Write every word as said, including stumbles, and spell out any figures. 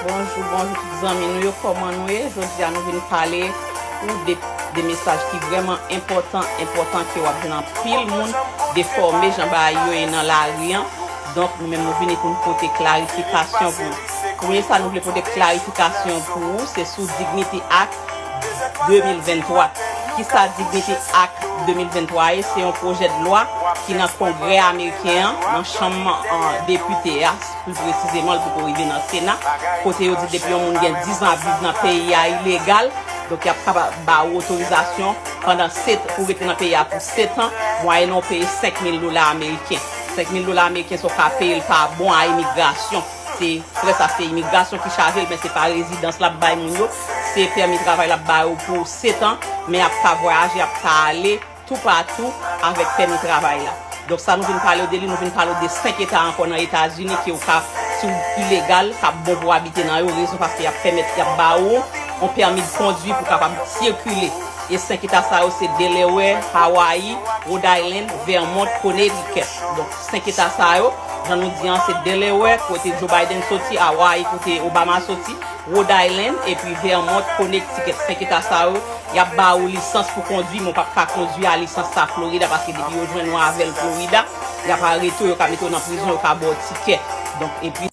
Bonjou, bonjou tout zanmi nou yo, kòman nou ye? Jodi a nou vin pale pou de, de mesaj ki vrèman enpòtan, enpòtan ke w ap jwenn anpil moun defòme jan bagay yo ye nan lari an. Donk, nou menm nou vini pou n pote klarifikasyon pou ou. Premye sa nou vle pote klarifikasyon pou ou, se sou Dignity Act de mil venntwa. Kisa Dignity Act de mil venntwa ye? Se yon pwojè de lwa ki nan Kongrè ameriken an, nan chanm an depite a, pli presizeman, l poko rive nan Sena, kote yo di depi yon moun gen diz an ap viv nan peyi a ilegal, donk y ap kapab ba ou otorizasyon pandan set, pou rete nan peyi a pou set an, mwayenn ou peye senk mil dola ameriken. Senk mil dola ameriken, sa w ka peye l pa bon a imigrasyon. Se frè sa, se imigrasyon ki chaje l, men se pa rezidans l ap bay moun yo, se pèmi travay l ap ba yo pou set an, men y ap ka vwayaje, y ap ka ale toupatou avèk pèmi travay la. Donk sa nou vin pale w de li, nou vin pale w de senk eta ankò nan Etazini ke w ka, si w ilegal, k ap bon pou w abite nan yo, rezon paske y ap pèmèt, y ap ba ou yon pèmi de kondwi pou w kapab sikile. E senk eta sa yo se Delaware, Hawaii, Rhode Island, Vermont, Connecticut. Donk senk eta sa yo, jan nou di an, se Delaware, kote Joe Biden soti, Hawaii, kote Obama soti, Rhode Island, epi Vermont, Connecticut. Senk eta sa yo, y ap ba ou lisans pou kondwi, men w p ap ka kondwi a lisans sa Florida, paske depi yo jwenn ou avè l Florida, y ap arete w, yo ka mete w nan prizon, yo ka ba w tikè. Donk, epi